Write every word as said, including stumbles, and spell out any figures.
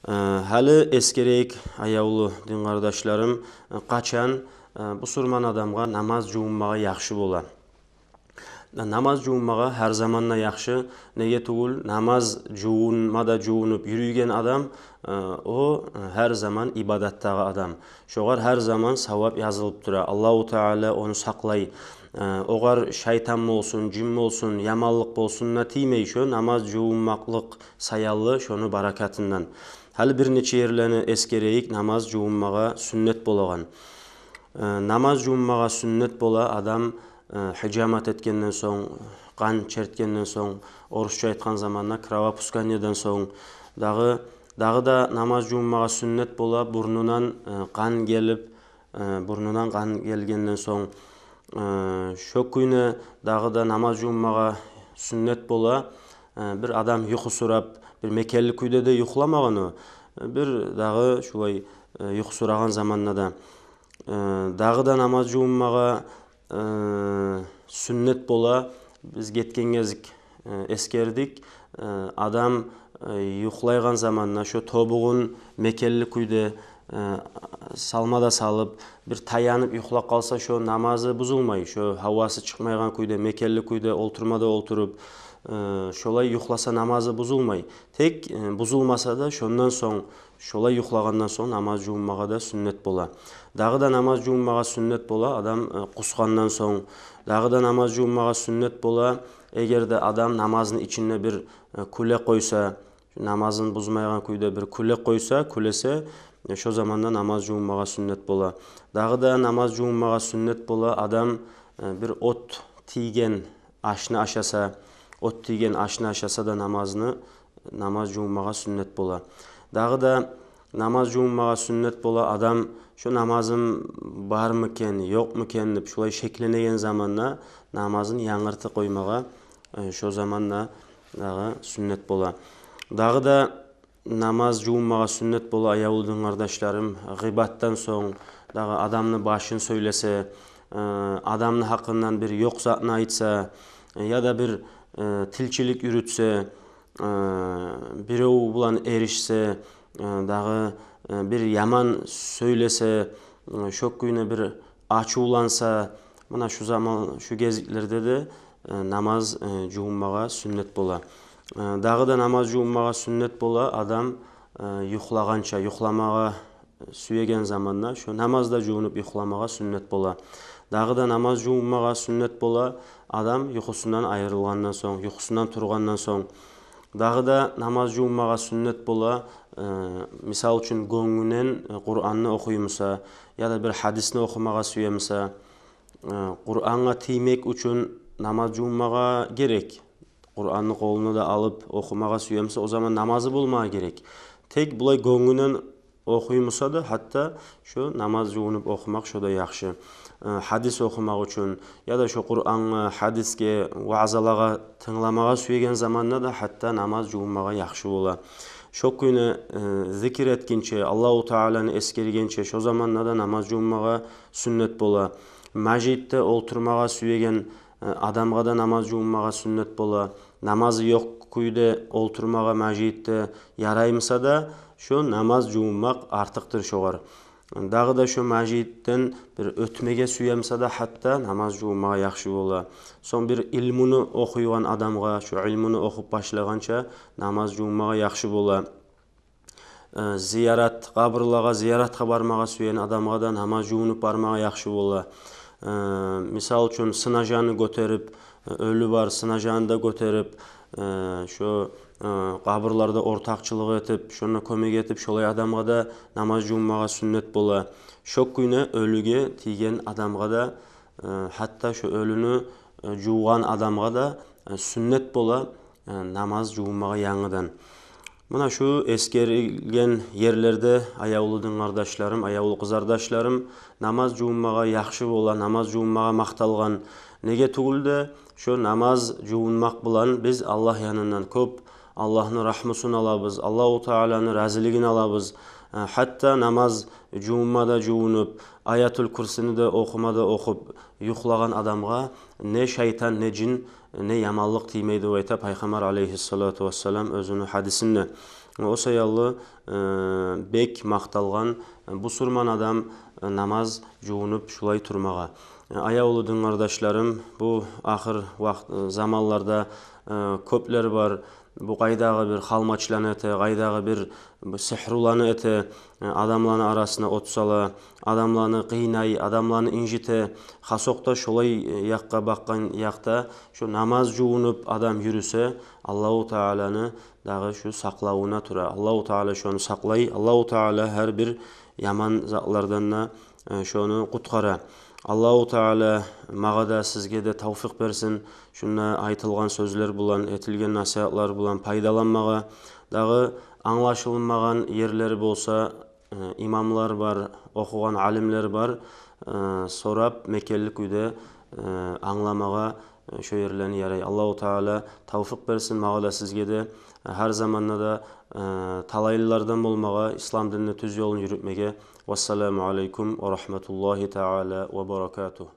Э, гьали эсгерейик, аявлу дин къардашларым, э, къачан, э, бусурман адамгъа намаз жувунмагъа яхшы бола. Намаз жувунмагъа гьар заманда яхшы. Неге тюгюл, намаз жувунма да жувунуп юрюйген адам, э, о, э, гьар заман ибадатдагъы адам. Шогъар гьар заман савап язылып тура. Аллагьу Таала ону сакълай. Э, огъар шайтан болсун, жин болсун, яманлыкъ болсун да тиймей шо намаз жувунмакълыкъ саялы шону баракатындан. Гьали бир нече ерлени эсгерейик, намаз жувунмагъа сюннет болагъан. Э, намаз жувунмагъа сюннет бола адам, э, гьижамат этгенден сонг, къан чертгенден сонг, орусча айтгъан заманда кровопусканиеден сонг. Дагъы, дагъы да намаз жувунмагъа сюннет бола бурнундан, э, къан гелип, э, бурнундан къан гелгенден сонг. Э, шо кюйню дагъы да намаз жувунмагъа сюннет бола, э, бир адам юхусурап, бир мекенли кюйде де юхламагъан о. Э, бир дагъы шулай, э, юхусурагъан заманда да. Э, дагъы да намаз жувунмагъа, э, сюннет бола. Биз гетген гезик, э, эсгердик. Э, адам, э, юхлайгъан заманда шо тобугъун мекенли кюйде, э, салма да салып, бир таянып юхлап къалса, шо намазы бузулмай. Шо гьавасы чыкъмайгъан кюйде, мекенли кюйде олтурма да олтуруп, э, шолай юхласа, намазы бузулмай. Тек, э, бузулмаса да, шондан сонг, шолай юхлагъандан сонг намаз жувунмагъа да сюннет бола. Дагъы да намаз жувунмагъа сюннет бола адам, э, къусгъандан сонг. Дагъы да намаз жувунмагъа сюннет бола, эгер де адам намазны ичинде бир, э, кюле къойса, намазын бузмайгъан кюйде бир кюле къойса, кюлесе, э, шо заманда намаз жувунмагъа сюннет бола. Дагъы да намаз жувунмагъа сюннет бола адам, э, бир от тийген ашны ашаса, от тийген ашны ашаса да намазны, намаз жувунмагъа сюннет бола. Дагъы да намаз жувунмагъа сюннет бола адам, шо намазым бармы экен, ёкъму экен деп, шулай шекленеген заманда намазын янгыртып къоймагъа, э, шо заманда дагъы сюннет бола. Дагъы да намаз жувунмагъа сюннет бола, аявлу дин къардашларым, гъыйбатдан сонг, дагъы адамны башын сёйлесе, э, адамны гьакъындан бир ёкъ затны айтса, э, яда бир, э, тилчилик юрютсе, э, бирев булан эришсе, э, дагъы, э, бир яман сёйлесе, э, шо кюйню бир ачувланса, муна шу заман, шу гезиклерде де, э, намаз, э, жувунмагъа сюннет бола. Э, дагъы да намаз жувунмагъа сюннет бола адам, э, юхлагъанча, юхламагъа сюеген заманда шо намазда жувунуп юхламагъа сюннет бола. Дагъы да намаз жувунмагъа сюннет бола адам юхусундан айрылгъандан сонг, юхусундан тургъандан сонг. Дагъы да намаз жувунмагъа сюннет бола, э, мисал учун, гёнгюнден, э, Къуранны охуй буса, яда бир гьадисни охумагъа сюе буса, э, Къурангъа тиймек учун намаз жувунмагъа герек. Къуранны къолуна да алып охумагъа сюе буса, о заман намазы болмагъа герек. Тек булай гёнгюнден охуй буса да, гьатта шо намаз жувунуп охумакъ, шо да яхшы. Э, гьадис охумакъ учун, яда шо Къурангъа, гьадисге, ваъзалагъа тынгламагъа сюеген заманда да гьатта намаз жувунмагъа яхшы бола. Шо кюйню, э, зикир этгинче, Аллагьу Тааланы эсгергенче, шо заманда да намаз жувунмагъа сюннет бола. Межитде олтурмагъа сюеген, э, адамгъа да намаз жувунмагъа сюннет бола. Намазы ёкъ кюйде олтурмагъа межитде ярай буса да, шо намаз жувунмакъ артыкъдыр шогъар. Дагъы да шо межитден бир оьтмеге сюе буса да, гьатта намаз жувунмагъа яхшы бола. Сонг бир илмуну охуйгъан адамгъа, шо илмуну охуп башлагъанча, намаз жувунмагъа яхшы бола. Э, зиярат, къабурлагъа зияратгъа бармагъа сюеген адамгъа да намаз жувунуп бармагъа яхшы бола. Э, мисал учун, сынажаны гётерип, э, оьлю бар, сынажаны да гётерип, э, шо, э, къабурларда ортакъчылыкъ этип, шонда кёмек этип, шолай адамгъа да намаз жувунмагъа сюннет бола. Шо кюйню оьлюге тийген адамгъа да, э, гьатта шо оьлюню, э, жувгъан адамгъа да, э, сюннет бола, э, намаз жувунмагъа янгыдан. Муна шу эсгерилген ерлерде, аявлу дин къардашларым, аявлу къызардашларым, намаз жувунмагъа яхшы бола, намаз жувунмагъа макъталгъан. Неге тюгюл де, шо намаз жувунмакъ булан биз Аллагь янындан кёп Аллагьны рагьмусун алабыз, Аллагьу Тааланы разилигин алабыз. Э, гьатта намаз жувунма да жувунуп, Аятул Курсини де охума да охуп юхлагъан адамгъа не шайтан, не жин, не яманлыкъ тиймей деп айта Пайхаммар алейгьиссалату вассалам оьзюню гьадисинде. О саялы, э, бек макъталгъан, э, бусурман адам, э, намаз жувунуп шулай турмагъа. Э, аявлу дин къардашларым, бу ахыр вакът, э, заманларда, э, кёплер бар, бу къайдагъы бир халмачланы эте, къайдагъы бир, бу сигьруланы эте, э, адамланы арасына от сала, адамланы къыйнай, адамланы инжите. Хасокъда шолай, э, якъгъа бакъгъан якъда, шо намаз жувунуп адам юрюсе, Аллагьу Тааланы дагъы шу сакълавуна тура. Аллагьу Таала шону сакълай. Аллагьу Таала гьар бир яман затлардан да, э, шону къутгъара. Аллагьу Таала магъа да, сизге де тавфикъ берсин шунда айтылгъан сёзлер булан, этилген насигьатлар булан пайдаланмагъа. Дагъы англашылмагъан ерлери болса, э, имамлар бар, охугъан алимлер бар, э, сорап, мекенли кюйде, э, англамагъа, э, шо ерлени ярай. Аллагьу Таала тавфикъ берсин магъа да, сизге де. Э, гьар заманда да, э, талайлылардан болмагъа, ислам динни тюз ёлун юрютмеге. Вассаламу алейкум ва рагьматуллагьи таала ва баракатугь.